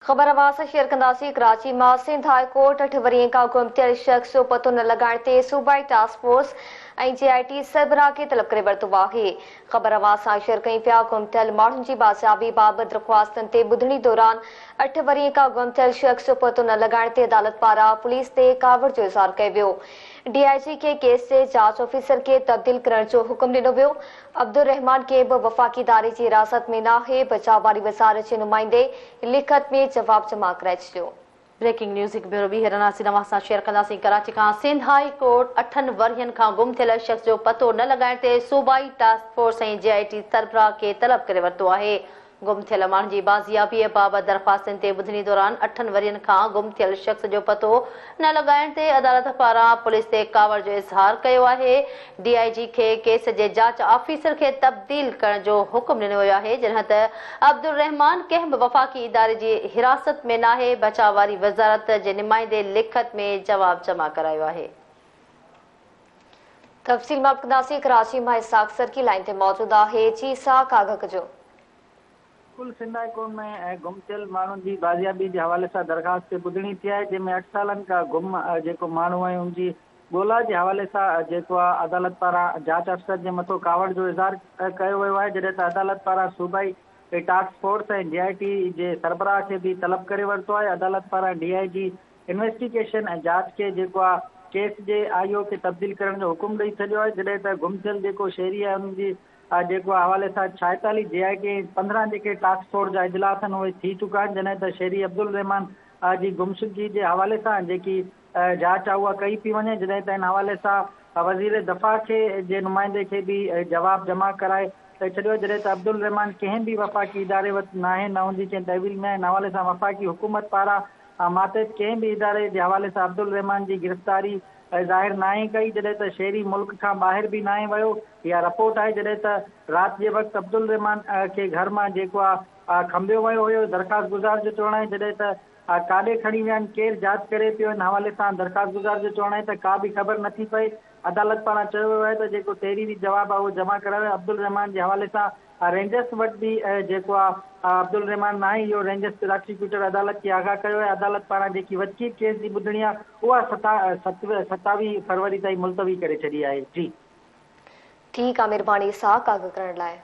خبر اوهان سان شيئر ڪنداسين، ڪراچي مان سنڌ هاء ڪورٽ 8 ورهين کان گم ٿيل شخص جو پتو نه لڳائڻ تي صوبائي ٽاسڪ فورس ۽ جي آء ٽي سربراهه کي طلب ڪري ورتو آهي. خبر اوهان سان شيئر ڪيون پيا، گم ٿيل ماڻهن جي بازيابي بابت درخواستن تي ٻڌڻي دوران 8 ورهين کان گم ٿيل شخص جو پتو نه لڳائڻ تي عدالت پاران پوليس تي ڪاوڙ جو اظهار ڪيو ويو. ڊي I جي کي ڪيس جي جاچ آفيسر کي تبديل ڪرڻ جو حڪم ڏنو ويو. عبدالرحمان ڪنهن به وفاقي اداري جي حراست ۾ ناهي، بچاء واري وزارت جي نمائندي لکت ۾ جواب جمع ڪرائي ڇڏيو. بريڪنگ نيوز هڪ ڀيرو ٻيهر اناسين اوهان سان شيئر ڪنداسين ڪراچي کان سنڌ هاء ڪورٽ اٺن ورهين کان گم ٿيل شخص جو پتو نه لڳائڻ تي صوبائي ٽاسڪ فورس ۽ جي آء ٽي سربراهه کي طلب ڪري ورتو آهي. گم ٿيل ماڻهن جي بازيابيء بابت درخواستن تي ٻڌڻي دوران اٺن ورهين کان گم ٿيل شخص جو پتو نه لڳائڻ تي عدالت پاران پوليس تي ڪاوڙ جو اظهار ڪيو آهي. ڊي I جي کي ڪيس جي جاچ آفيسر کي تبديل ڪرڻ جو حڪم ڏنو ويو آهي، جڏهن ته عبدالرحمان ڪنهن به وفاقي اداري جي حراست ۾ ناهي، بچاء واري وزارت جي نمائندي لکت ۾ جواب جمع ڪرايو آهي. تفصيل معلوم ڪنداسين ڪراچي مان اسحاق سرڪي لائين تي موجود آهي جي اسحاق آگاهه ڪجو. بلڪل سنڌ هاء ڪورٽ ۾ گم ٿيل ماڻهن جي بازيابي جي حوالي سان درخواست تي ٻڌڻي ٿي آهي جنهن ۾ اٺ سالن کان گم جيڪو ماڻهو آهي ان جي ڳولا جي حوالي سان جيڪو آهي عدالت پاران جاچ افسر جي مٿو ڪاوڙ جو اظهار ڪيو ويو آهي جڏهن ته عدالت پاران صوبائي ٽاسڪ فورس ۽ جي آء ٽي جي سربراهه کي به طلب ڪري ورتو آهي عدالت پاران ڊي I جي انويسٽيگيشن ۽ جاچ کي جيڪو آ ڪيس جي آء او کي تبديل ڪرڻ جو حڪم ڏئي ڇڏيو آهي جڏهن ته گم ٿيل جيڪو شهري آهي ان جي جيڪو آ حوالي سان 46 جي آء ٽي ۽ 15 جيڪي ٽاسڪ فورس جا اجلاس آهن اهي ٿي چڪا آهن جڏهن ته شهري عبدالرحمان جي گمشدگي جي حوالي سان جيڪي جاچ آ اها ڪئي پئي وڃي جڏهن ته ان حوالي سان وزير دفاع کي جي نمائندي کي به جواب جمع ڪرائي ڇڏيو آهي جڏهن ته عبدالرحمان ڪنهن به وفاقي اداري وٽ ناهي نه ان جي ڪنهن تحويل ۾ آهي ان حوالي سان وفاقي حڪومت پاران ماتحت ڪنهن به اداري جي حوالي سان عبدالرحمان جي گرفتاري ظاهر ناهي ڪئي، جڏهن ته شهري ملڪ کان ٻاهر به ناهي ويو، اها رپورٽ آهي، جڏهن ته رات جي وقت عبدالرحمان کي گهر مان جيڪو آ کنڀيو ويو هيو، درخواستگذار جو چوڻ آهي جڏهن ته ڪاڏي کڻي ويا آهن، ڪير جاچ ڪري پيو، ان حوالي سان درخواستگذار جو چوڻ آهي ته ڪا به خبر نٿي پئي، عدالت پاران چيو ويو آهي ته جيڪو تحريري جواب آهي اهو جمع ڪرايو، عبدالرحمان جي حوالي سان رينجرس وٽ به جيڪو آ عبدالرحمان ناهي اهو رينجرس پراسيڪيوٽر عدالت کي آگاهه ڪيو آهي، عدالت پاران جيڪي وڌڪي ڪيس جي ٻڌڻي آ اها 27 فروري تائين ملتوي ڪري ڇڏي آهي. جي. ٺيڪ آ مھرباني اسحاق آگاھ ڪرڻ لاء.